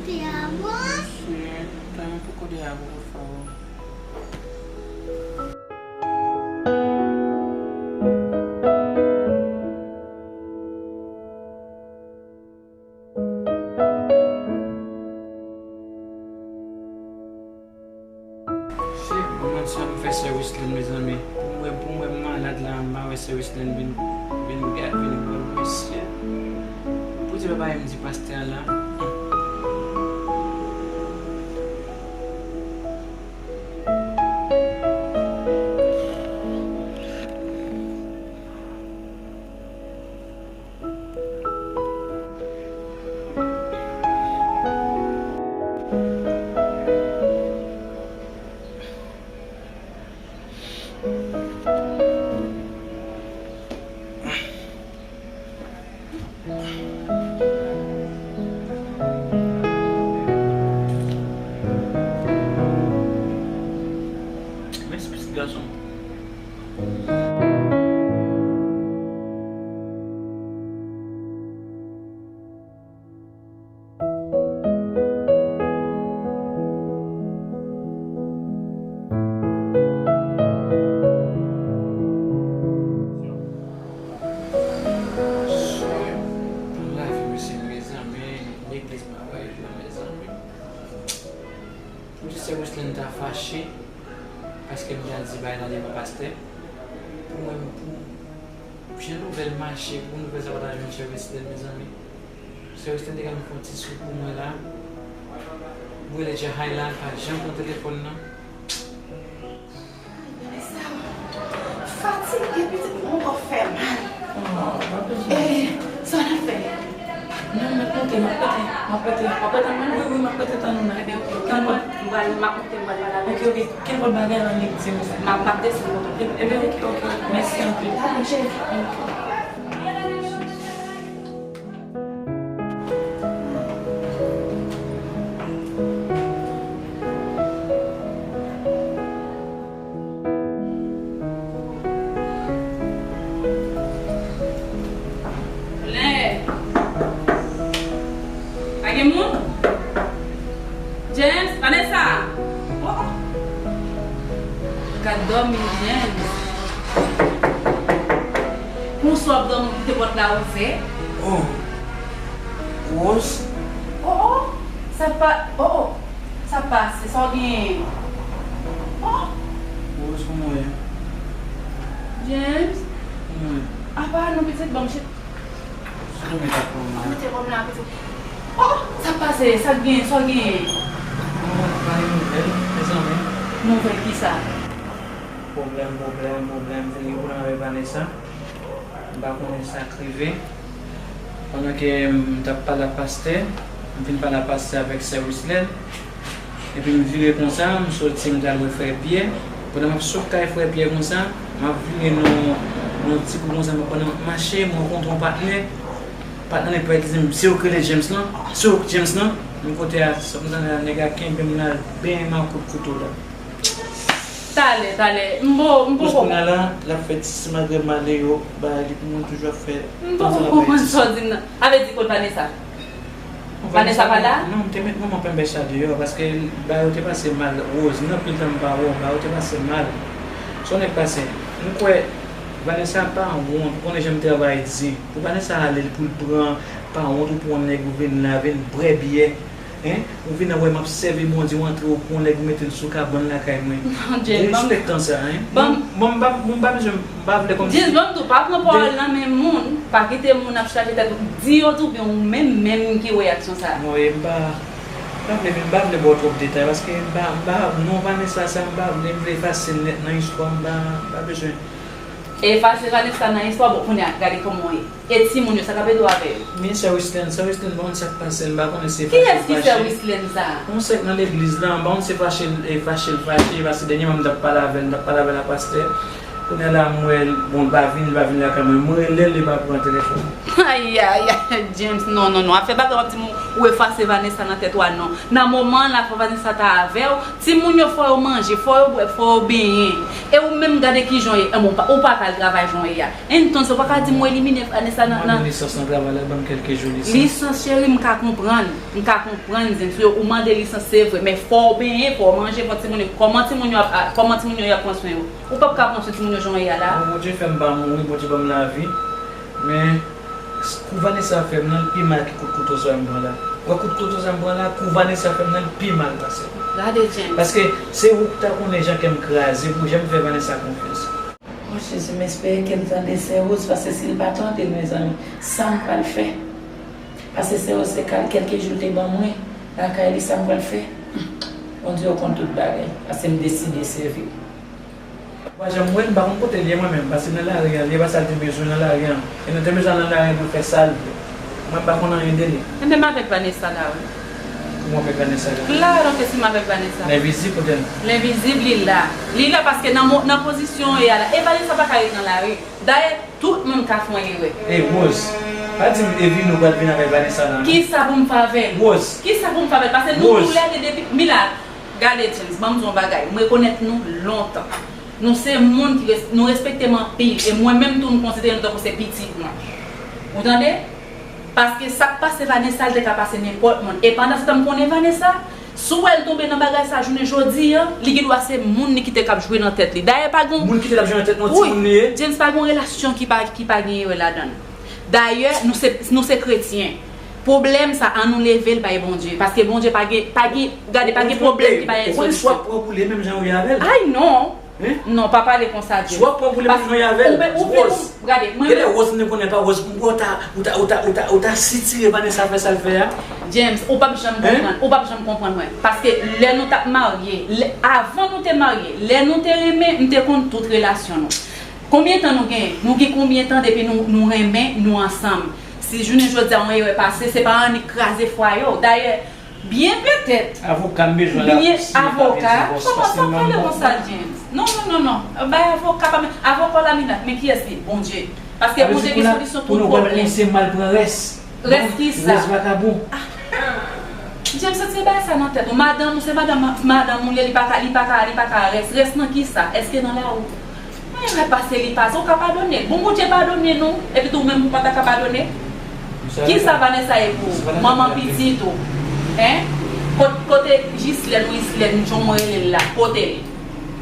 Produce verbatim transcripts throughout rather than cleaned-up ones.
Te amo. Cheri, tanmen poko de a poko fè w. Cheri, mwen menm sa m fè sè Wislène, mezanmi. Pou mwen, pou mwen malad la, m pa wè sè Wislène vin, vin gad, vin wè m, mesye. Pou di papa m di pastè a la. Mèsi pitit gason. Lavi misye, mezanmi, legliz m ap ale la, mezanmi. Pou di sè Wislène ta fache, paske m ta di bagay la devan pastè. Pou mwen, pou jan nouvèl mache, pou nouvèl sa pa ta jwenn sè Wislène, mezanmi. Sè Wislène te ka fè yon ti sou pou mwen la. M rele Jahay la, l pa janm pran telefòn nan. Vanessa, fatige, pitit mwen ankò fè mal. Eh, sa w ap fè? Non, m ap rete, m ap rete, m ap rete, m ap rete tann ou. Wi, wi, m ap rete tann ou la. Ebyen, oke, m pral, m ap moute, m pral pale avè l. Oke, oke, kenpòt bagay la, annik di m. M ap, m ap desann moto. Ebyen, oke, oke, mèsi anpil. Ok, cheri. Lè. Pa gen moun? James, Vanessa. Oh, oh. Gad dòmi, James. Konswa w ap dòmi, w kite pòt la ouvè. Oh. Rose. Oh, oh. Sa pa, oh, oh. Sa pase, sa w genyen? Oh. Rose, kòman w ye? James. Kòman w ye? Apa non, pitit, ban m chita. Sou domi pa pran mwen. Mete kòm la, pitit. Oh, sa pase, sa genyen, sa genyen? Mwen pa gen nouvèl, mezanmi. Nouvèl kisa? Pwoblèm, pwoblèm, pwoblèm, vin gen pwoblèm avèk Vanessa. M pa konnen sa k rive. Pandan ke m t ap pale ak pastè, m fin pale ak pastè avèk sè Wislène. Epi m vire konsa, m soti, m t al wè frè Pyè. Pandan m ap sot kay frè Pyè konsa, m ap vire nan, nan ti kou konsa, pandan m ap mache, m rankontre yon patnè. Patnè an li pral di m, "Se ou k rele James lan? Se ou k James lan?" M kote a, sa m tande a, nèg la kenbe m nan byen m a kout kouto la. Talè, talè, m po, m poko. Jis kounye a la, l ap fè ti simagrè male yo, bay li pou mwen toujou ap fè. M poko konprann sa w di m nan. A vle di kot Vanessa? Vanessa pa la? Non, m te met manman Penbèch la deyò, paske bagay yo te pase mal. Rose, nan pil tan m pa wè w, bagay yo te pase mal. Sa w nèk pase? M kwè Vanessa pa wont, ou konnen jan m travay di. Pou Vanessa ale, pou l pran, pa wont ou pran yon nèg ou vin la, vin bwè byè. Hein? Ou vin wè m ap sèvi Bondye, ou antre ou pran yon nèg ou mete l sou kabann lakay mwen. Non, James, ban m. Ou respektan sa, hein? Ban m. Bon, m pa, m pa bezwen, m pa vle kòmsi. James, ban m tou, pa pran pawòl nan men moun, pa kite moun ap chaje tèt ou. Di yo tou byen ou menm menm ki reyaksyon sa. Non, e m pa, m pa vle, m pa vle ba w twòp detay, paske m pa, m pa, non Vanessa sa, m pa vle, m vle efase l nèt nan istwa, m pa, m pa bezwen. Efase Vanessa nan istwa, bon, kounye a, gade kòman w ye. E timoun yo, sa k ap ede w avè yo? Men sè Wislène, sè Wislène, m pa konn sa k pase l, m pa konnen si e fache l fache. Kiyès ki sè Wislène sa? Yon sè k nan legliz la, m pa konn si e fache l, e fache l fache, paske dènyèman m t ap pale avè l, m t ap pale avè l ak pastè. Kounye a la, m wè l, bon, l pa vini, l pa vini lakay mwen. M rele l, li pa pran telefòn. Ayayay, James, non, non, non. Afè bagay w ap di m ou efase Vanessa nan tèt ou a, non. Nan moman la, fò Vanessa ta avè w. Timoun yo, fò yo manje, fò yo bwè, fò yo benyen. E ou menm, gade kijan w ye. Anben, ou pa, ou pa ka al travay jan w ye a. Entonces, ou pa ka di m ou elimine Vanessa nan, nan. Mande lisans nan travay la, ban m kèlke jou lisans. Lisans, cheri, m ka konprann. M ka konprann, James. Ou mande lisans, se vre. Men fò w benyen, fò w manje, fò timoun yo. Kòman timoun yo ap, kòman timoun yo ap pran swen yo? Ou p ap ka pran swen timoun yo jan w ye a la? Bon, Bondye fè m pa mouri, Bondye ban m lavi. Men, kou Vanessa fè m nan, l pi mal ke kout kouto sa m pran la. Wè kout kouto sa m pran la, kou Vanessa fè m nan, l pi mal pase. Gade, James. Paske se ou ki ta konnen jan kè m kraze pou jan m fè Vanessa konfyans. O Jezi, m espere ke l tande Sè Rose, paske si l pa tande l, mezanmi, sa m pral fè? Paske Sè Rose se kal kèlke jou l te ban mwen lakay li, sa m pral fè? Bondye, ou konn tout bagay, paske m deside sèvi w. Ou pa janm wè l, m pa konn kote l ye mwen menm, paske nan lari a, li e pa sa l te bezwen nan lari a. E nou te bezwen al nan lari a pou l fè sa l vle. Mwen, m pa konn anyen de li. Enben, m avèk Vanessa la, wi. Ou avèk Vanessa la? Klaro ke si m avèk Vanessa. Lenvizib kote l? Lenvizib, li la. Li la paske nan mo-, nan pozisyon l ye a la. E Vanessa pa ka ret nan lari. Dayè, tout moun ka fè yon erè. Ey, Rose, pa di m Evino pral vin avèk Vanessa la, non. Kisa pou m fè avè l? Rose. Kisa pou m fè avè l? Paske nou toulède depi, Mila, gade, James, ban m di w yon bagay. M rekonèt nou lontan. Nou se moun ki res-, nou respekte m anpil. E mwen menm tou, m konsidere nou tankou se pitit mwen. Ou tande? Paske sa k pase Vanessa, l te ka pase nenpòt moun. E pandan se tan, m konnen Vanessa, si w wè l tonbe nan bagay sa jounen jodi a, li gen dwa se moun li kite k ap jwe nan tèt li. Dayè, pa gen. Moun kite l ap jwe nan tèt nou, timoun li ye? James, pa gen relasyon ki pa, ki pa gen erè ladan l. Dayè, nou se, nou se kretyen. Pwoblèm sa, an nou leve l bay Bondye. Paske Bondye pa gen, pa gen, gade, pa gen pwoblèm ki pa gen solisyon. Ou konnen si w ap pran pou li menm jan ou ye avè l? Ay, non. Hein? Non, pa pale konsa, James. Si w ap pran pou li menm jan ou ye avè l, ou fin, Rose. Gade, mwen menm. Genlè Rose, m konnen pa Rose, m kwè ou ta, ou ta, ou ta, ou ta, ou ta sitire Vanessa fè sa l fè a. James, ou p ap janm konprann, ou p ap janm konprann mwen. Paske lè nou t ap marye, lè, avan nou te marye, lè nou te renmen, m te konn tout relasyon nou. Konbyen tan nou genyen? Nou gen konbyen tan depi nou, nou renmen, nou ansanm? Si jounen jodi a yon erè pase, se pa annik kraze fwaye w. Dayè, byen petèt. Avoka m bezwen la pou siyen papye divòs, paske m pa bon. Kòman sa pale konsa, James? Non, non, non, non. Bay avoka pa men, avoka w la, Minat, men kiyès li? Bondye. Paske Bondye gen solisyon pou pwoblèm. Sa vle di pou la, pou nou kòmanse mal pran rès. Rès kisa? Rès vakabon. Ah. James, retire bagay sa nan tèt ou. Madanm ou, se madanm, madanm ou li ye, li pa ka, li pa ka, li pa ka rès. Rès nan kisa? Èske nan lari? Mwen, erè pase li pase, ou ka padone. Bon, Bondye padone nou, epi tou ou menm ou pa ta ka padone. Kisa Vanessa ye pou ou? Manman pitit ou. Hein? Kot-, kote Jislèn ou Islèn, jan w rele l la, kote l?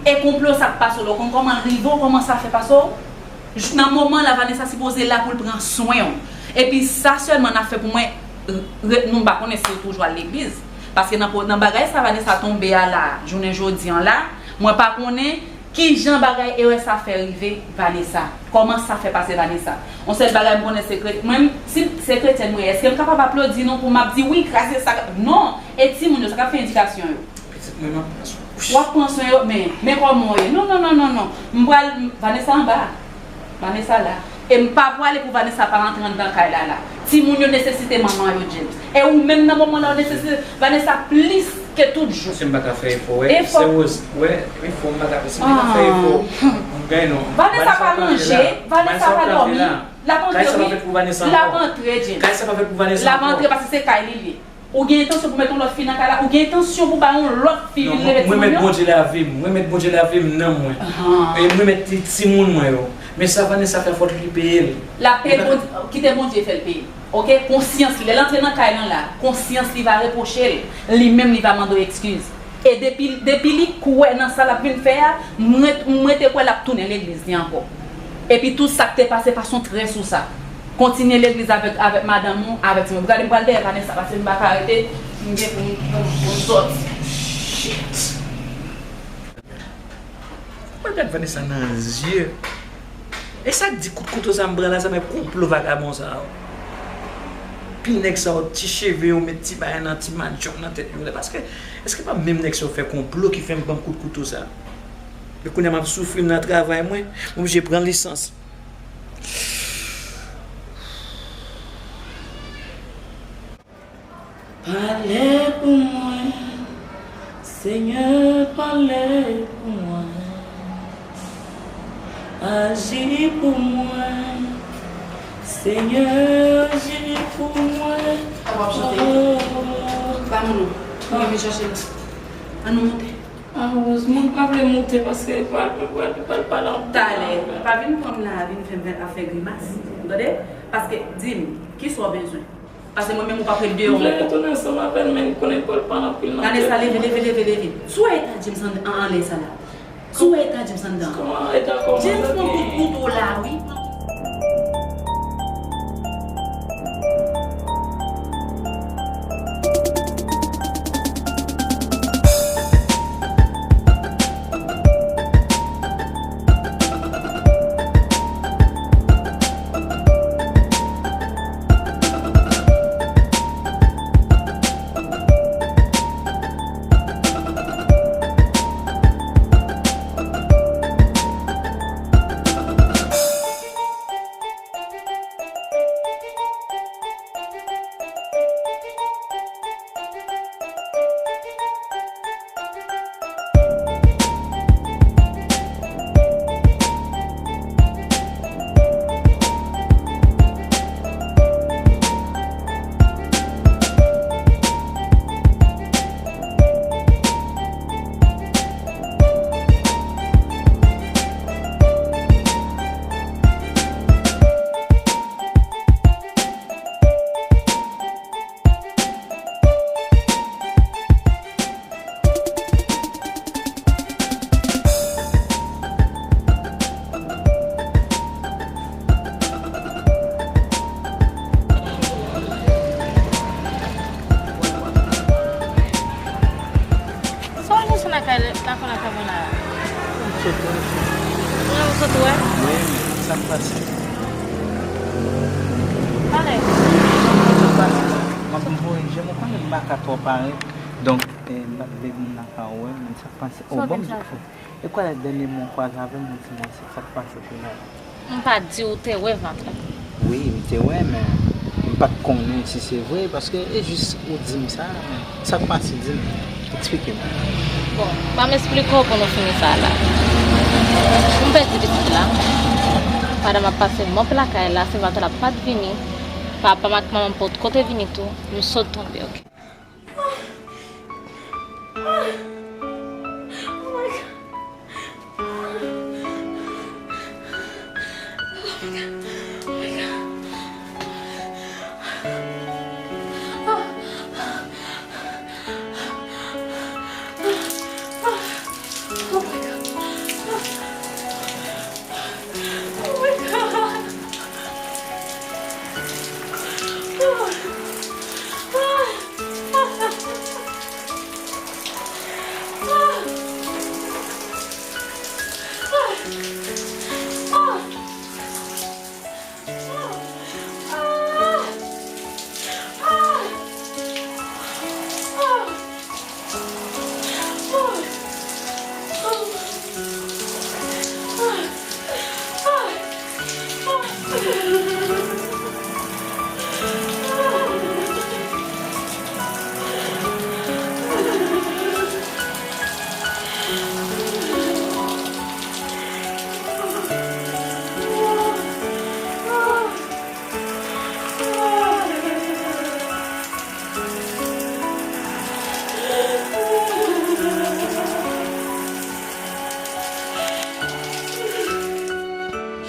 E konplo sa k pase w la, ou konn kòman l rive w, kòman sa fè pase w? J-, nan moman la, Vanessa sipoze la pou l pran swen w. Epi sa sèlman n ap fè pou mwen, re-, nou, m pa konnen si w toujou al legliz. Paske nan po-, nan bagay sa Vanessa tonbe a la, jounen jodi an la, mwen pa konnen kijan bagay erè sa fè rive Vanessa. Kòman sa fè pase Vanessa. Yon sèl bagay m konnen se kre-, mwen, si se kretyèn mwen ye, èske m kapab aplodi nou pou m ap di, wi, kraze sa? Non! E timoun yo, sa k ap fè edikasyon yo? Pitit mwen, m ap pran swen. W ap pran swen yo, men, men kòman w ye? Non, non, non, non, non. M pral, Vanessa anba. Vanessa la. E m pa pwale pou Vanessa pa rantre anndan kay la la. Timoun yo nesesite manman yo, James. E ou menm nan moman la ou nesesite Vanessa plis ke tout jou. Si m pa ka fè efò, wè, efò. Sè Rose, wè, efò m pa ka fè, si m te ka fè efò, m gen non. Vanessa pa manje, Vanessa pa dòmi. L ap antre, wi. L ap antre, James. L ap antre paske se kay li li ye. Ou gen entansyon pou mete yon lòt fi nan kay la? Ou gen entansyon pou bay yon lòt fi vin leve timoun yo? Non, mwen, mwen met Bondye lavi m, mwen met Bondye lavi m, nanm mwen. E mwen met ti, timoun mwen yo. Men sa Vanessa fè, fòk li peye l. L ap peye l, Bondye, kite Bondye fè l peye. Oke? Konsyans li, lè l antre nan kay lan la, konsyans li va repwoche l. Li menm, li va mande w ekskiz. E depi, depi li kwè nan sa l ap vin fè a, mwen, mwen te kwè l ap tounen legliz li ankò. Epi tou sa k te pase pa s on trè sou sa. Kontinye legliz avèk, avèk madanm ou, avèk timoun. Gade, m pral dèyè Vanessa, paske m pa ka rete, m gen pou m, pou m, pou m sòti. Shit. Mwen gad Vanessa nan zye. E sa k di kout kouto sa m pran la, sa men konplo vakabon sa yo. Pi nèg sa yo, ti cheve yo, met ti bagay nan, ti madjòk nan tèt yo la. Paske, èske pa menm nèg sa yo fè konplo ki fè m pran kout kouto sa? E kounye a m ap soufri, m nan travay mwen, m oblije pran lisans. Pale pou mwen, Senyè, pale pou mwen. Aji pou mwen, Senyè, aji pou mwen. Sa w ap chante? Ba m non. Mwen vin chache l. Ann nou monte. Malèrezman, m pa vle monte paske pral, pral, pral pale anpil. Talè, pa vin pran m la, vin fè m fè, ap fè grimas. Ou tande? Paske, di m, kisa w bezwen? Paske mwen menm ou p ap ret deyò ankò. M vle retounen ansanm avè l, men m konnen pou l pale anpil nan tèt mwen. Gade sa, leve, leve, leve, leve. Si w wè eta James an, an, anlè sa la. Si w wè eta James anndan. Kòman eta kòman James pran kout kouto la, wi. Sa w al chèche nan kay, nan kay mwen la? M sot wè. Ou menm ou sot wè? Wi, men sa k pase? Pale. Sa k pase? M ap voye je m, ou konnen m pa ka twò parèt. Donk, eh, m pa t vle moun nan ka wè m, men sa k pase? Oh, ban m di. E kwè dènye mwa w kwaze avè m, ou di mwen se sa k pase pou mwen. M pa di w te wè vant la? Wi, m te wè, men m pa t konnen si se vre, paske e jis ou di m sa, men sa k pase, di m, eksplike m. Bon, ban m eksplike w pou nou fini sa la. M pèdi pitit la. Pandan m ap pase mòp lakay la, sèvitè la pa t vini. Papa m ak manman m potko te vini tou. M sot tonbe, oke.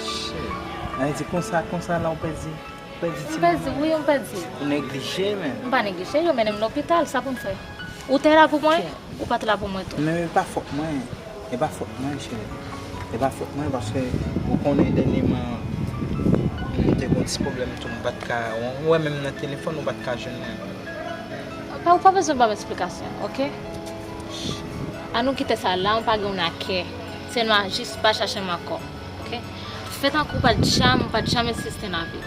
Shit. Sa vle di konsa, konsa la w pèdi, w pèdi timoun nan? M pèdi, wi, m pèdi. Ou neglije, men. M pa neglije, yo mennen m lopital, sa pou m fè? Ou te la pou mwen, ou pa t la pou mwen tou. Men e pa fòt mwen. E pa fòt mwen, cheri. E pa fòt mwen, paske ou konnen dènyèman, m te gon ti pwoblèm tou, m pa t ka, ou wè menm nan telefòn, ou pa t ka jwenn mwen. Pa, ou pa bezwen ban m eksplikasyon, oke? An nou kite sa la, ou pa gen w nan kè. Se nou a jis pa chache m ankò, oke? Fè tankou w pa t janm, ou pa t janm egziste nan vi m.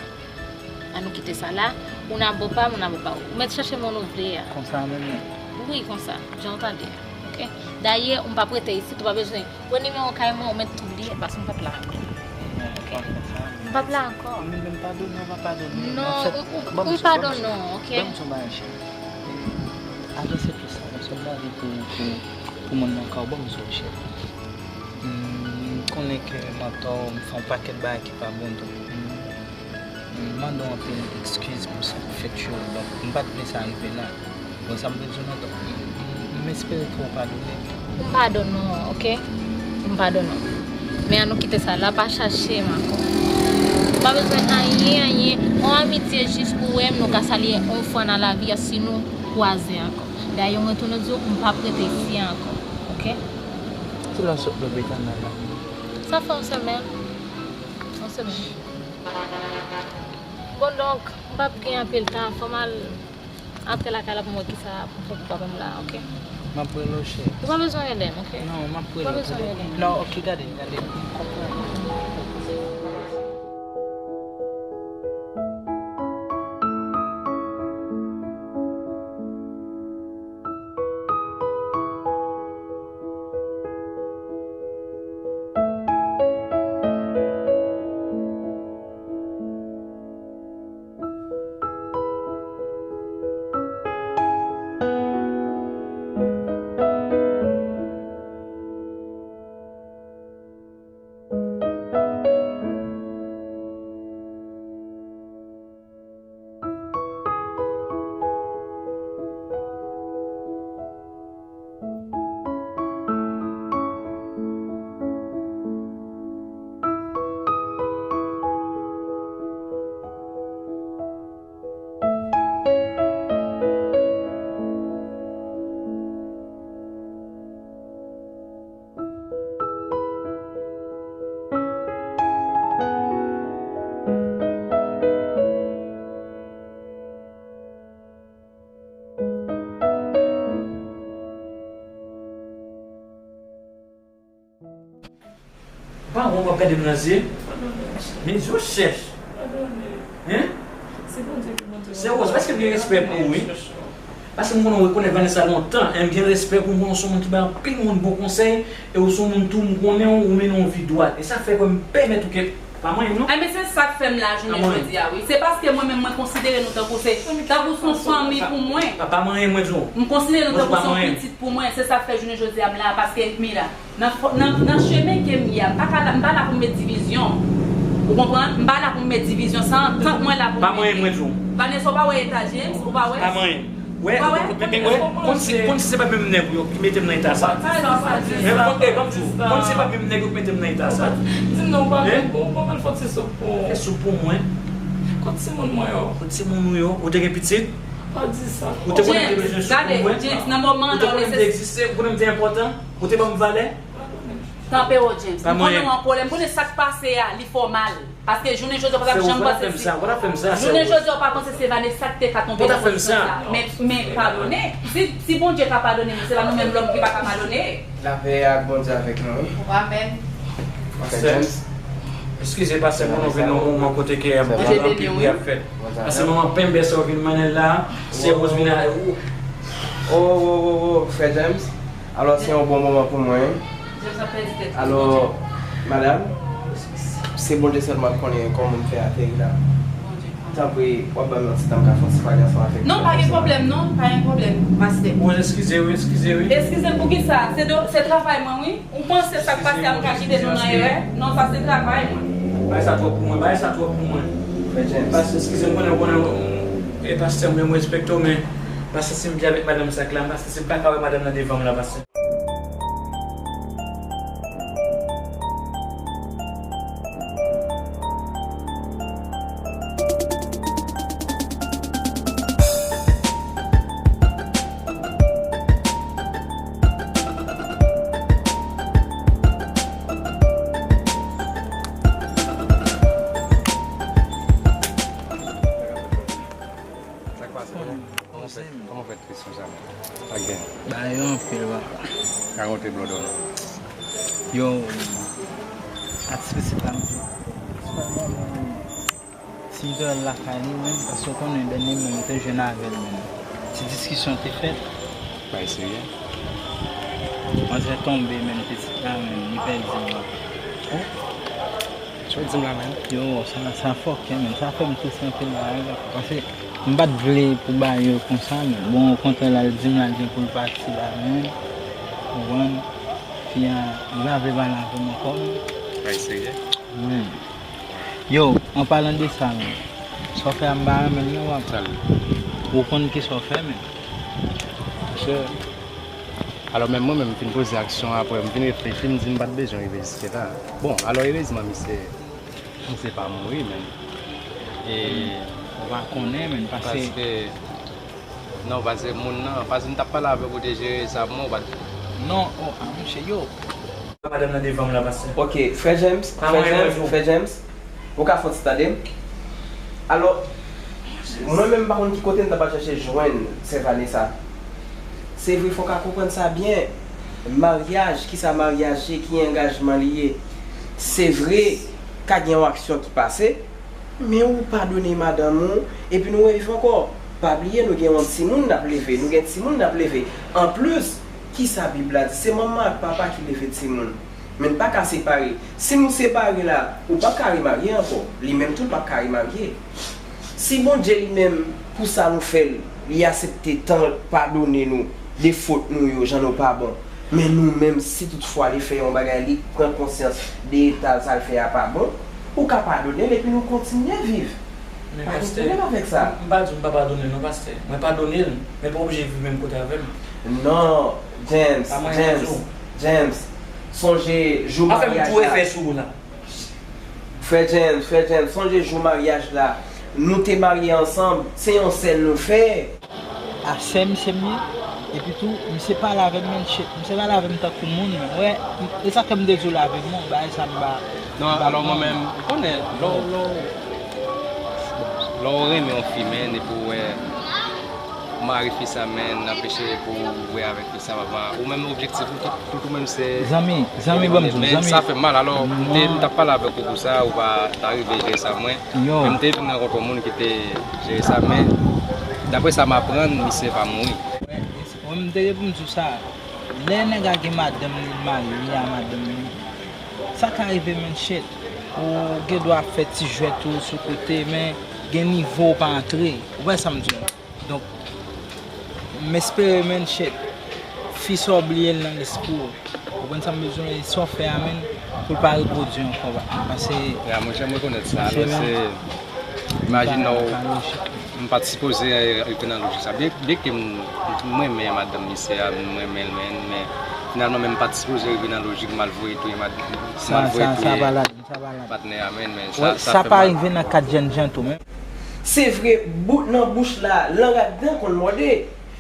An nou kite sa la. Ou nan bò pa m, ou nan bò pa w. Ou mèt chache moun ou vle a. Konsa menm, wi. Wi, konsa. Jan w tande. Oke? Dayè, ou m p ap rete isit, ou pa bezwen. Wè nimewo kay mwen, ou mèt tou bliye l, paske m p ap la ankò. Oke? M p ap la ankò. Ou menm padone, ou pa padone. Non, ou, ou, ou m padone w, oke? Ban m di w yon bagay, cheri. Ajanse tout sa, paske m pa vle pou, pou, pou moun nan ka w ban m di w, cheri. M konnen ke m antò, m fè yon pakèt bagay ki pa bon, donk, m, M mande w anpil eskiz pou sa k fèt yo, donk m pa t vle sa rive la. Bon, sa m vle di w nan, m, m, m espere ke w padone m. M padone w, oke? M padone w. Men ann nou kite sa la, pa chache m ankò. M pa bezwen anyen, anyen. On amitye jis pou wè m, nou ka salye on fwa nan lavi a si nou kwaze ankò. Dayè, mwen tounen di w, m p ap rete isi ankò, oke? Kilè w sot Lobetana la? Sa fè yon semèn. Yon semèn. Bon, donk, m p ap gen anpil tan, fò m al antre lakay la pou m wè kisa pou m fè pou papa m la, oke? M ap rele w, cheri. Ou pa bezwen rele m, oke? Non, m ap rele w. Ou pa bezwen rele m. Non, oke, gade, gade. M konprann. Pawon w ap gade m nan zye. Men zye w chèch. Hein? Se Rose, paske m gen respè pou ou, wi. Paske m konnen w rekonèt Vanessa lontan, e m gen respè pou ou, m konnen w se yon moun ki bay anpil moun bon konsèy, e w se yon moun tou, m konnen w, ou mennen yon vi dwat. E sa fè ke m pèmèt ou ke, pa manyen m non. Ay, men se sa k fè m la jounen jodi a, wi. Se paske mwen menm, mwen konsidere nou tankou se, tankou se yon fanmi pou mwen. Pa, pa manyen m, mwen di w. M konsidere nou tankou se yon pitit pou mwen, se sa k fè jounen jodi a m la, paske Mila, Nan, nan, nan chemen ke m ye a, m pa ka la, m pa la pou m met divizyon. Ou konprann? M pa la pou m met divizyon. Sa, sa mwen la pou m mete. Pa manyen mwen di w. Vanessa, ou pa wè eta James? Ou pa wè? Pa manyen. Wè, men, men, wè, konn si, konn si se pa menm nèg ou yo ki mete m nan eta sa. Pa di sa, pa di sa. Men, konn, eh, ban m di w, konn si se pa menm nèg ou ki mete m nan eta sa. Di m non, ou pa, ou pa mal fòt se soup pou. Fè soup pou mwen. Kot timoun mwen yo? Kot timoun ou yo? Ou te gen pitit? Pa di sa. Ou te konnen m te bezwen soup pou mwen? James, nan moman an, ou te konnen m te egziste, ou konnen m te enpòtan? Ou te ban m valè? Tanpero James, m konnen w an kolè, m konnen sa k pase a, li fè w mal. Paske jounen jodi a, w pa t ap janm panse se, jounen jodi a, w pa panse se Vanessa k te ka tonbe nan pozisyon sa. Men, men padone. Si, si Bondye ka padone nou, se pa nou menm lòm ki pa ka padone. Lapè ak Bondye avèk nou, wi. Amèn. Pastè James. Eskize, pastè, mwen vin nan yon moman kote ke anpil, anpil bri ap fèt. Pastè, moman penbè sa w vin mennen la, se Rose vin a, ou. Oh, oh, oh, oh, frè James. Alò, se yon bon moman pou mwen. Alò, madanm, se Bondye sèlman k konnen kòman m fè ateri la. Tanpri, w ap ban m yon ti tan m ka fè yon ti pale ansanm avèk ou. Non, pa gen pwoblèm, non, pa gen pwoblèm, pastè. Rose, eskize wi, eskize wi. Eskize m pou kisa? Se do, se travay mwen, wi. Ou panse sa k pase a m ka kite nou nan erè? Non, sa se travay mwen. Bagay sa twòp pou mwen, bagay sa twòp pou mwen. Frè James. Pastè, eskize m, konnen, konnen, e pastè, mwen, mwen respekte w, men pastè, si m te avèk madanm sa k la, pastè, si m pa ka wè madanm nan devan m la, pastè. Sa k pase? Kòman w fè, kòman w fè tris konsa, men? Sa k gen? Bagay yo anpil, papa. Rakonte m, Lodò, non. Yo, atis pitit la, m di, si m te wè l lakay li, menm, paske w konnen, dènye menm, m te jwenn avè l, menm. Ti diskisyon te fèt. Bagay serye? Manzè tonbe, menm, pitit la, menm, li pèdi l, papa. Oh? Sa w di m la menm? Yo, sa, sa fòkè menm. Sa fè m tris anpil la, wi, papa. Paske m pa t vle pou bagay yo konsa, men bon, okontrè, l al di m l al gen pou l pati la, menm. Ou konprann? Fi a, li pa vle pale avè m ankò, menm. Bagay serye? Wi. Yo, an palan de sa, menm. Sa w fè a m pa renmen l non, w ap. Ou konn kisa w fè, men. Monchè, alò menm mwen menm, m fin poze aksyon, apre m vin reflechi, m di m pa t bezwen rive jiske la. Bon, alò erezman misye, misye pa mouri, men. E ou pa konnen, men, paske. Paske, non, paske moun nan, paske m t ap pale avèk ou te jere sa pou mwen, ou pa t. Non, oh, ah, monchè, yo. Madanm nan devan m la, pastè. Ok, frè James, frè James, frè James, ou ka fè yon ti tande m? Alò, mwen menm m pa konn ki kote m ta pral chèche jwenn sè Vanessa. Se vre, fò w ka konprann sa byen. Maryaj, kisa maryaj ye, ki angajman li ye? Se vre, ka gen yon aksyon ki pase, men ou padone madanm ou, epi nou reviv ankò. Pa bliye, nou gen yon timoun n ap leve, nou gen timoun n ap leve. Anplis, kisa Bib la di? Se manman ak papa ki leve timoun. Men n pa ka separe. Si nou separe la, ou p ap ka remarye ankò. Li menm tou, l p ap ka remarye. Si Bondye li menm, pou sa nou fè l, li aksepte tan padone nou de fot nou yo, jan nou pa bon. Men nou menm, si toutfwa li fè yon bagay, li pran konsyans de eta l, sa l fè a pa bon, ou ka padone l epi nou kontinye viv. Men pa gen pastè, pwoblèm avèk sa. M pa di w m pa padone l non, pastè. Mwen padone l, men pa oblije viv menm kote avè m. Non, James, James, James, sonje jou maryaj la. Afè m tou refè sou ou la. Frè James, frè James, sonje jou maryaj la. Nou te marye ansanm, se yon sèl nou fè. A sè misye m ye. Epi tou, misye pale avè m, men shit, misye pale avè m tankou moun, men. Wè, e sa fè m dezole avè w, non, bagay sa m pa. Non, alò mwen menm, ou konnen, lè w, lè w, lè w renmen yon fi, men, epi w wè mari fi sa, men, anpeche pou w wè avèk fi sa, papa. Ou menm objektif ou tout, tout ou menm se. Zanmi, zanmi, ban m di w, men zanmi. Sa fè m mal, alò, m te, m t ap pale avèk ou pou sa, ou pa ta rive jere sa, mwen. Yo. Men m te vin rankontre yon moun ki te jere sa, men daprè sa m aprann, misye pa mouri. Mwen, m te gen pou m di w sa. Lè nèg la gen madanm li, l marye a madanm li, sa ka rive, men shit. Ou gen dwa ap fè ti jwèt ou sou kote, men gen nivo ou pa antre. Ou wè sa m di w? Donk, m espere, men shit, fi sa w bliye l nan lespri w. Ou konprann sa m bezwen, sa w fè a, men, pou l pa repwodui ankò, pa, pase. Ya, monchè, m rekonèt sa. Alò, se, imajine w, m pa t sipoze rive nan lojik sa. Byen, byen ke m, m renmen madanm misye a, m renmen l, men, men finalman, men m pa t sipoze rive nan lojik m al voye touye mad-, m al voye touye patnè a, men, men sa, sa fè mal. Sa pa rive nan kad jènjan tou, men. Se vre, bout nan bouch la, lang ak dan konn mòde.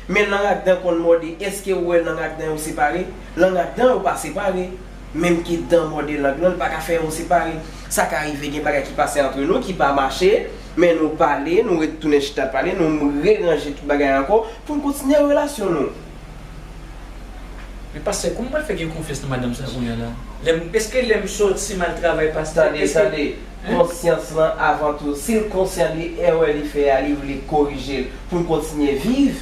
Men lang ak dan konn mòde, èske ou wè lang ak dan yo separe? Lang ak dan yo pa separe. Menm ke dan mòde lang lan, li pa ka fè yo separe. Sa ka rive gen bagay ki pase antre nou ki pa mache, men nou pale, nou retounen chita pale, nou reranje tout bagay ankò pou n kontinye relasyon nou. Men pastè, kòman m pral fè gen konfyans nan madanm sa kounye a la? Lè m, èske lè m sòti m al travay, pastè, èske. Tande, tande. Konsyans lan avan tou. Si l konsyan de erè li fè a, li vle korije l pou l kontinye viv,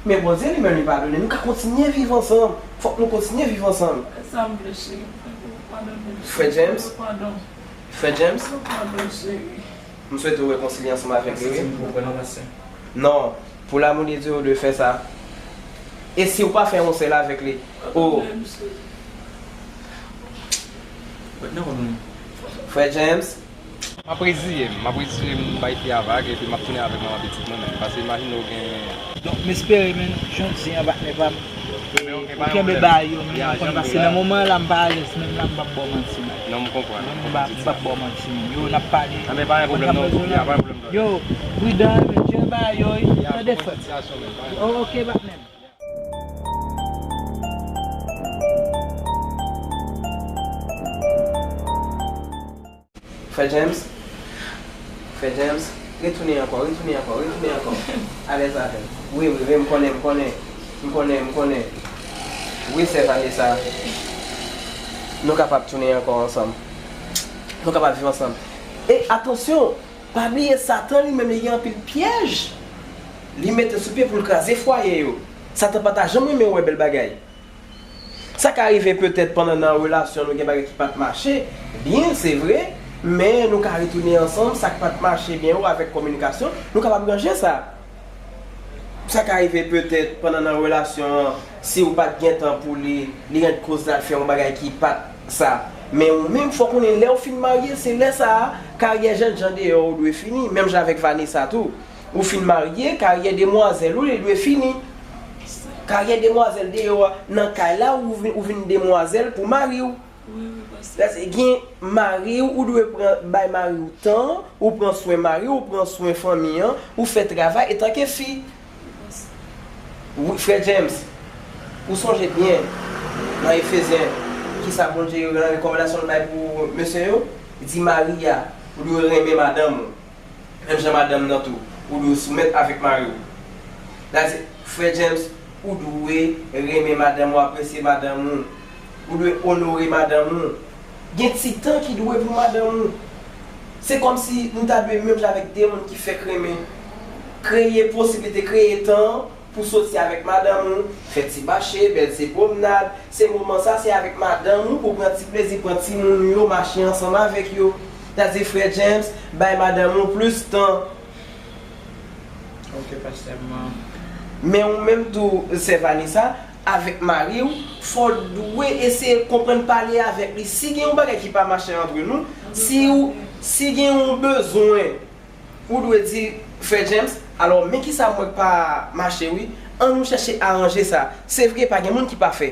men Bondye li menm li padone. Nou ka kontinye viv ansanm. Fòk nou kontinye viv ansanm. Sa m vle, cheri, m fè pou padone. Frè James? Padon. Frè James? Padon, cheri. M swete w rekonsilye ansanm avèk li, wi. Pastè, se m pou w pran nan pastè. Non, pou lamou de Dye, w dwe fè sa. E si w pa fè yon sèl avèk li? Oh. Frè James? M ap reziye m, m ap reziye m bay fi a vag, epi m ap tounen avèk manman pitit mwen menm. Paske imajine w gen. Donk, m espere, men, jodi a, patnè pa m, ou kenbe bagay yo, men, ou konn, paske nan moman la, m pa alèz, menm la, m p ap ba w manti, men. Non, m konprann. M p ap ba w manti, men. Yo, n ap pale. Anben, pa gen pwoblèm, non. Ya, pa gen pwoblèm, non. Yo, pridan, men, jere bagay yo, wi. Tande, frè. Oh, ok, patnè. Frè James, frè James, retounen ankò, retounen ankò, retounen ankò. Alèz avè m. Wi, wi, wi, m konnen, m konnen, m konnen, m konnen. Wi, sè Vanessa, nou kapab tounen ankò ansanm. Nou kapab viv ansanm. E atansyon, pa bliye Satan li menm li gen anpil pyèj li mete sou pye pou l kraze fwaye yo. Satan pa ta janm renmen wè bèl bagay. Sa ka rive petèt pandan nan relasyon nou gen bagay ki pa t mache byen, se vre, men nou ka retounen ansanm, sa k pa t mache byen yo avèk kominikasyon, nou kapab ranje sa. Sa ka rive petèt pandan nan relasyon an, si w pa t gen tan pou li, li rent kòz l al fè yon bagay ki pa t sa. Men ou menm, fò w konnen lè w fin marye, se lè sa a, Karyè jènjan deyò ou dwe fini, menm jan avèk Vanessa tou. Ou fin marye, karyè demwazèl ou li dwe fini. Karyè demwazèl deyò a, nan kay la ou vin, ou vin demwazèl pou mari w. Wi, wi, pastè. Gen mari w, ou dwe pran, bay mari w tan, ou pran swen mari w, ou pran swen fanmi an, ou fè travay etanke fi. Wi, frè James, ou sonje byen nan Efezyen, kisa Bondye nan rekòmandasyon l bay pou mesye yo? Li di mari a, ou dwe renmen madanm ou. Menm jan madanm nan tou, ou dwe soumèt avèk mari w. Sa di, frè James, ou dwe renmen madanm ou, apresye madanm ou, ou dwe onore madanm ou. Gen ti tan ki dwe pou madanm ou. Se kòmsi nou ta dwe menm jan avèk de moun ki fèk renmen. Kreye posiblite, kreye tan pou soti avèk madanm ou, fè ti mache, bèl ti pwomnad. Se moman sa, se avèk madanm ou pou pran ti plezi, pran timoun yo, mache ansanm avèk yo. Sa di, frè James, bay madanm ou plis tan. Ok, pastè, m. Men ou menm tou, sè Vanessa, avèk mari w, fò w dwe eseye konprann, pale avèk li. Si gen yon bagay ki pa mache antre nou, si ou, si gen yon bezwen, ou dwe di, frè James, alò, men kisa m wè k pa mache wi, ann nou chèche aranje sa. Se vre, pa gen moun ki pafè.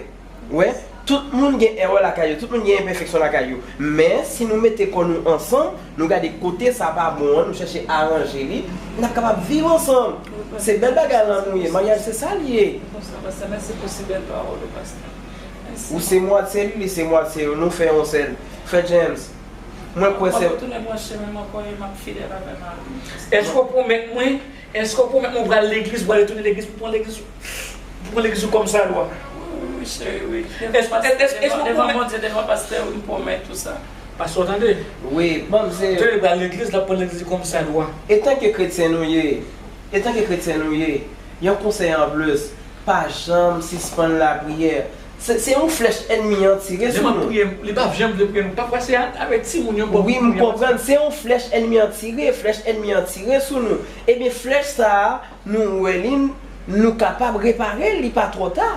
Wè, tout moun gen erè lakay yo, tout moun gen enpèfeksyon lakay yo. Men, si nou mete kò nou ansanm, nou gade kote sa pa bon an, nou chèche aranje li, n ap kapab viv ansanm. Se bèl bagay lan nou ye. Maryaj se sa li ye. Konsa, pastè, mèsi pou si bèl pawòl ou, pastè. Mèsi. Ou se mwatye li, li se mwatye ou, nou fè yon sèl. Frè James, mwen kwè se. M ap retounen branche menm ankò e m ap fidèl avè mari m, pastè. Èske w pwomèt mwen Èske w pwomèt mwen w pral legliz, w pral retounen legliz pou pran legliz ou, pou pran legliz ou kòm sa dwa? Wi, wi, wi, cheri, wi. Èske, èske, èske w pwomèt? Devan Bondye, devan pastè, wi, m pwomèt ou sa. Pastè, w tande? Wi, ban m se. Tande, w pral legliz, l ap pran legliz ou kòm sa dwa. Etanke kretyen nou ye, etanke kretyen nou ye, yon konsèy anplis, pa janm sispann lapriyè. Se, se yon flèch ènmi an tire sou nou. Lè m ap priye, li pa janm vle priye nou. Pafwa se a-, avèk timoun yo m pran pou priye. Wi, m konprann. Se yon flèch ènmi an tire, flèch ènmi an tire sou nou. Ebyen, flèch sa a, nou wè li, nou kapab repare l, li pa twò ta.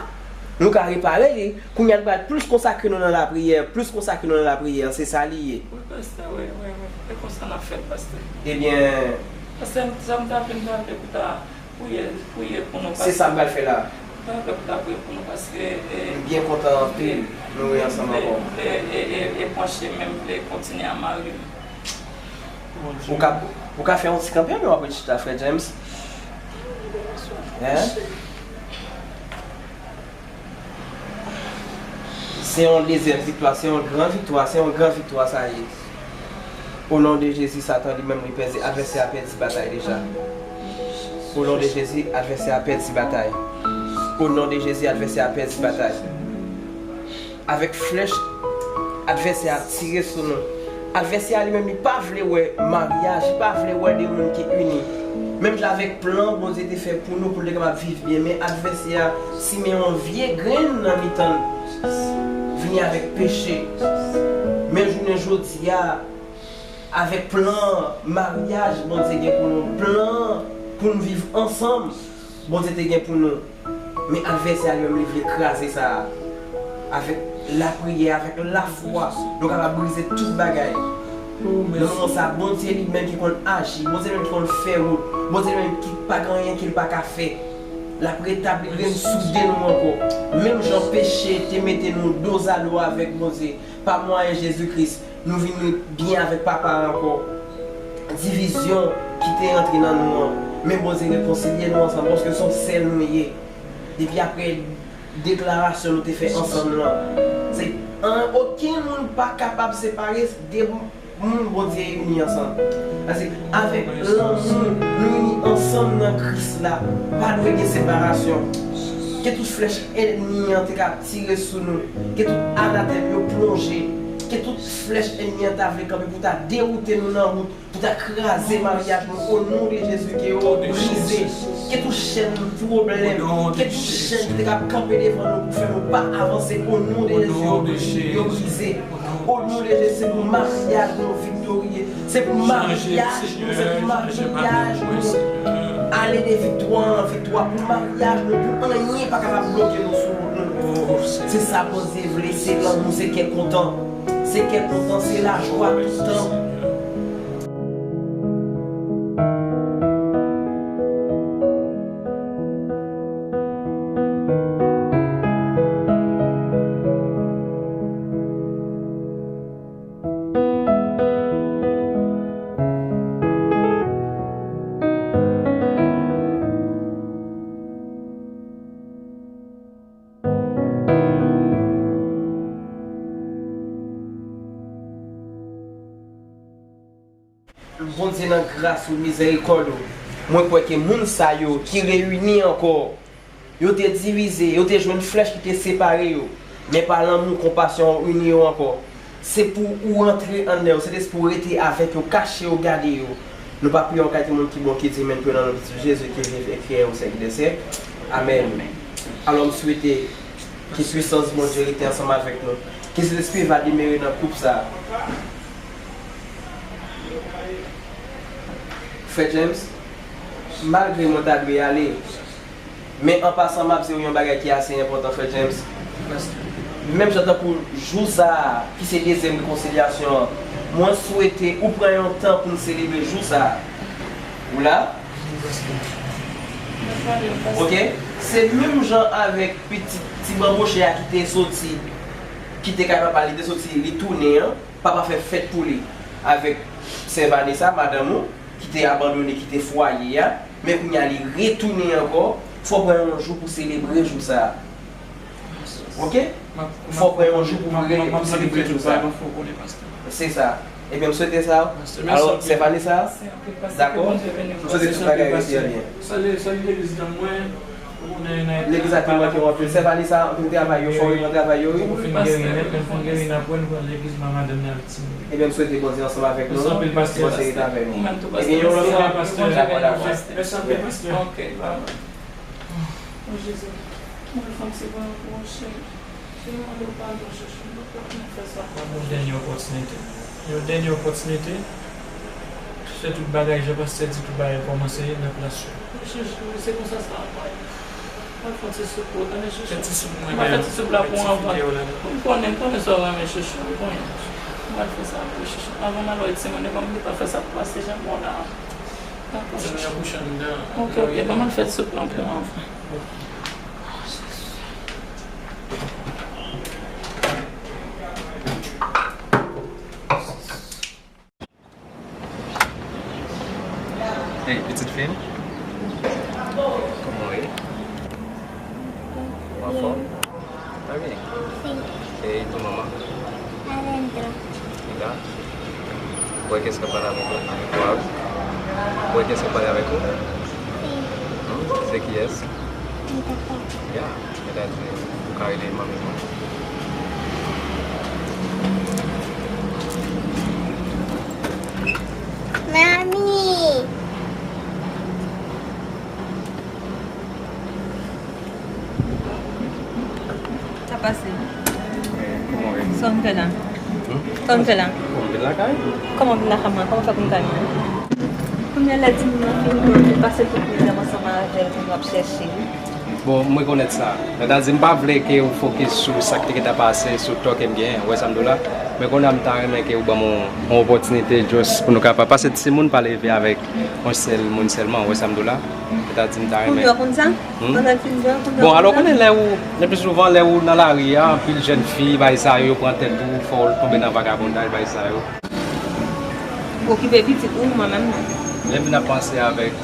Nou ka repare li. Kounye a, nou pral plis konsakre nou nan lapriyè, plis konsakre nou nan lapriyè, se sa li ye. Wi, pastè, wi, wi, wi. E konsa n ap fè l, pastè. Ebyen. Pastè, sa m ta vle, m ta vle pou ta Priye, priye pou nou, pastè. Se sa m pral fè la. Pastè, ta priye pou nou, paske, e, m byen kontan anpil nou reyè ansanm ankò. E, e, e, e panche menm vle kontinye a mari m. Ou ka, ou ka fè yon ti kanpe, men w ap ret chita, frè James. Hein? Se yon dezyèm viktwa, se yon gran viktwa, se yon gran viktwa sa ye. O non de Jezi, Satan li menm li pèdi, advèsè a pèdi batay deja. O non de Jezi, advèsè a pèdi batay. O non de Jezi, advèsè a pèdi batay. Avèk flèch, advèsè a tire sou nou. Advèsè a li menm, li pa vle wè maryaj, li pa vle wè de moun ki ini. Menm jan avèk plan Bondye te fè pou nou, pou nou te kapab viv byen, men advèsè a simen yon vye grenn nan mitan n, vini avèk peche. Men jounen jodi a, avèk plan maryaj Bondye gen pou nou, plan pou n viv ansanm Bondye te gen pou nou, men advèsè a li menm, li vle kraze sa a. Avèk lapriyè, avèk lafwa, nou kapab brize tout bagay. Nan moman sa a, Bondye li menm ki konn aji, Bondye li menm ki konn fè wout, Bondye li menm ki pa gen anyen ke l pa ka fè. L ap retabli, rensoude nou ankò. Menm jan peche te mete nou dozado avèk Bondye, pa mwayen Jezi Kris, nou vin byen avèk Papa a ankò. Divizyon ki te antre nan nou an, men Bondye rekonsilye nou ansanm, paske se yon sèl nou ye. Depi apre deklarasyon nou te fè ansanm lan, se an, okenn moun pa kapab separe de moun Bondye ini ansanm. Paske avèk lanmou, nou ini ansanm nan Kris la, pa dwe gen separasyon. Ke tout flèch ènmi an te ka tire sou nou, ke tout anatèm yo plonje, ke tout flèch ènmi an ta vle kanpe pou ta dewoute nou nan wout, pou ta kraze maryaj nou, o non de Jezi, ke yo brize. Ke tout chèn pwoblèm, ke tout chèn ki te ka kanpe devan nou pou fè nou pa avanse, o non de Jezi, yo brize. O non de Jezi, se pou maryaj nou viktorye. Se pou maryaj nou, se pou maryaj nou ale de viktwa an viktwa, pou maryaj nou, pou anyen pa kapab bloke nou sou wout nou. Se sa Bondye vle, se lanmou, se kè kontan. Se kè kontan, se lajwa tout tan. Gras ou, mizèrikòd ou, mwen kwè ke moun sa yo ki reyini ankò, yo te divize, yo te jwenn flèch ki te separe yo, men pa lanmou, konpasyon ou ini yo ankò. Se pou ou antre anndan yo, Sentespri ou rete avèk yo, kache yo, gade yo. Nou pa priye yon kay timoun ki bon, ki di, men priye nan non Pitit Jezi ki viv e ki règne au siècle des siècles. Amèn. Alò, m swete ke pwisans Bondye rete ansanm avèk nou. Ke Sentespri va demere nan koup sa a. Frè James, malgre mwen ta dwe ale, men an pasan, m ap di w yon bagay ki ase enpòtan, Frè James. Menm jan tankou jou sa a, ki se dezyèm rekonsilyasyon an, mwen swete ou pran yon tan pou n selebre jou sa a. Ou la? Ok? Se menm jan avèk pitit ti banbochè a ki te soti, ki te ka papa, li te soti, li tounen an. Papa fè fèt pou li avèk sè Vanessa, madanm ou, ki te abandone, kite fwaye a, men kounye a li retounen ankò, fò w pran yon jou pou selebre jou sa a. Ok? Fò w pran yon jou pou re-, pou selebre jou sa a. Se sa. Ebyen, m swete sa. Alò, sè Vanessa, dakò? M swete tout bagay rete byen. Salye, salye legliz nan mwen. Legliz la te manke w anpil. Sè Vanessa, anpil travay yo, fò w reprann travay yo, wi. Ebyen, m swete Bondye ansanm avèk nou. Bondye rete avèk nou. Ebyen, yon lòt fwa. Dakò, dakò. Mèsi anpil, pastè. Ok, bye bye. Oh, Jezi. Mwen fanm se pa yon bon chèf. Se mande w padon, chèf. Yon dènye opòtinite. Yon dènye opòtinite. Fè tout bagay, jan pastè di, tout bagay kòmanse nan plas yo. Chèf, se konsa sa ap pase. Mwen fè ti soup pou ou, tande chèf. Fè ti soup mwen. Mwen fè ti soup la pou ou anvan. M konnen, m konnen sa w renmen chèf, m konnen. Mwen fè sa pou ou chèf. Anvan m al wè timoun yo, ban m li pa fè sa pou pastè Janmò la. Dakò chèf. Ok, ok, ban m al fè ti soup la pou ou anvan. Hey, pitit fi m. Kòman w ye? Ou anfòm? Trè byen. E tou manman? Li la? Ou wè kiyès k ap pale avèk ou? Avèk ou a wi? Ou wè kiyès k ap pale avèk ou? Hmm? Se kiyès? Ya. Sètadi, ou ka rele manmi mwen. Manmi! Sa pase? Kòman w ye? Sa w vin fè la? Hmm? Sa w vin fè la? Kòman w vin lakay? Kòman w vin lakay mwen? Kòman w fè pou m lakay mwen? Premye lè timoun nan fin, nou vin pase tout mizè m ansanm avè l pou nou ap chèche l. Bon, m rekonèt sa. Sètadi, m pa vle ke ou fokis sou sa k te gentan pase, sou tò ke m genyen. Ou wè sa m di w la? Men kounye a, m ta renmen ke ou ban m yon, yon opòtinite, just pou nou kapab. Paske timoun pa leve avèk yon sèl moun sèlman. Ou wè sa m di w la? Sètadi, m ta renmen. Kounye a, konn sa? Hmm? Pandan l fin bwè, kounye a, bon, alò, konnen lè ou, le pli souvan, lè ou nan lari a, anpil jèn fi, bagay sa yo, yo pran tèt ou, fè w tonbe nan vagabondaj, bagay sa yo. Okipe pitit ou, mwen menm non. Lè m vin ap panse avèk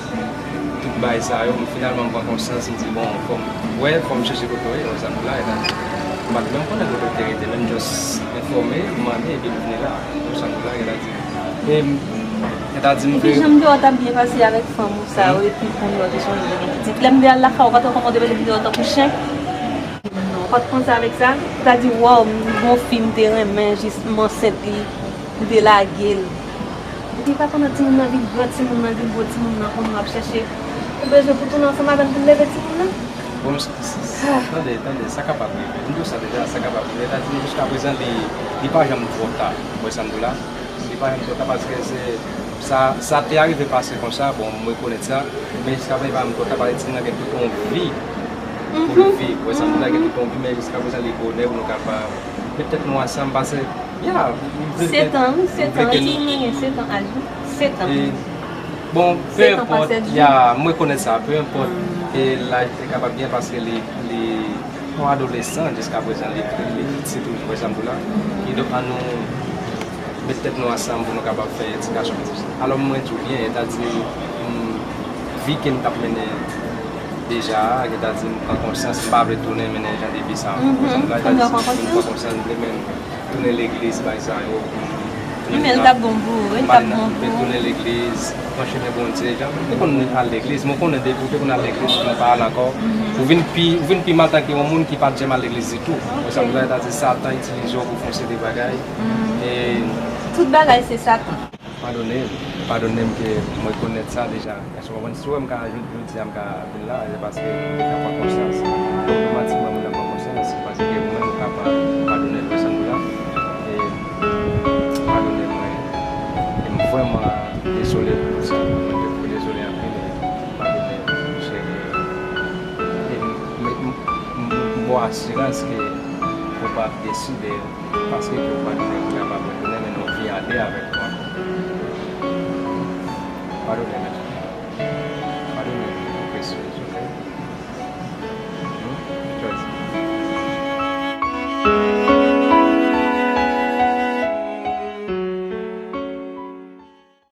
tout bagay sa yo, m finalman m pran konsyans, m di, bon, fò m, wè, fò m chèche kote w ye, wè sa m di w la, e la. M pa t menm konnen kote w te rete, men m just enfòme, m mande, epi m vini la. Wè sa m di w la, e la di. E m, e ta di m ke. Epi jan m te wè w t ap byen pase avèk fanm ou sa yo, epi kounye a w te sonje w te gen pitit. Lè m te al lakay ou, ou pa t wè kòman w te mete m deyò tankou chen? Non, ou pa t panse avèk sa? Ou ta di, waw, m gon fi m te renmen, jis m ansent li. M te lage l. Epi pa pandan timoun nan vin gran, timoun nan vin gwo, timoun nan konn w ap chèche. Ou bezwen pou tounen ansanm avè l pou l leve timoun nan? Bon, s-, s-, s-, tande, tande, sa kapab rive. M di w sa deja, sa kapab rive. Sètadi, jiskaprezan, li, li pa janm twò ta. Ou wè sa m di w la? Li pa janm twò ta paske se, sa, sa te arive pase konsa, bon, m rekonèt sa. Men jiskaprezan, li pa janm twò ta paske timoun nan gen tout yon vi pou l viv. Ou wè sa m di w la? Gen tout yon vi, men jiskaprezan, li bonè pou nou kapab met tèt nou ansanm, paske Ya, m vle. Sèt an, wi, sèt an. Timoun nan gen sèt an, aj li. Sèt an. E, bon, peu importe, ya, m rekonèt sa, peu importe, e laj te kapab gen paske li, li yon adolesan jiskaprezan, li, li piti toujou, wè sa m di w la. Kidonk, ann nou met tèt nou ansanm pou nou kapab fè edikasyon pitit. Alò, mwen di w byen, sètadi, m, vi ke m t ap mennen deja a, sètadi, m pran konsyans, m pa vle tounen mennen jan de vi sa ankò. Wè sa m di w la, sètadi, m pran konsyans, m vle menm tounen legliz, bagay sa yo, pou m, Men l t ap bon pou ou, wi, l t ap bon pou ou. Tounen legliz, pran chemen Bondye. Jan, mwen te konn al legliz, mwen konnen depi ou te konn al legliz, ou pa al ankò. Ou vin pi, ou vin pi mal tanke yon moun ki pa t janm al legliz ditou. Ou sa, mwen ta di Satan itilize w pou fè yon seri de bagay. E tout bagay se Satan. Padone m, padone m ke mwen rekonèt sa deja. Èske w konprann? Si w wè m ka, jodi a m ka vin la, se paske m pran konsyans. Otomatikman, moun nan pran konsyans, se paske ou menm ou ka pa padone l, ou konprann sa m di w la? E padone mwen. E m vrèman dezole pou sa. Mwen dezole anpil e padone m, cheri. E m, m, m, m, m ba w asirans ke ou p ap desi de Paske ke ou pa tounen, ou kapab retounen, men nou vin ale avèk ou ankò. Padone m, padone m, mwen presyez, oke? Hmm? Jodi.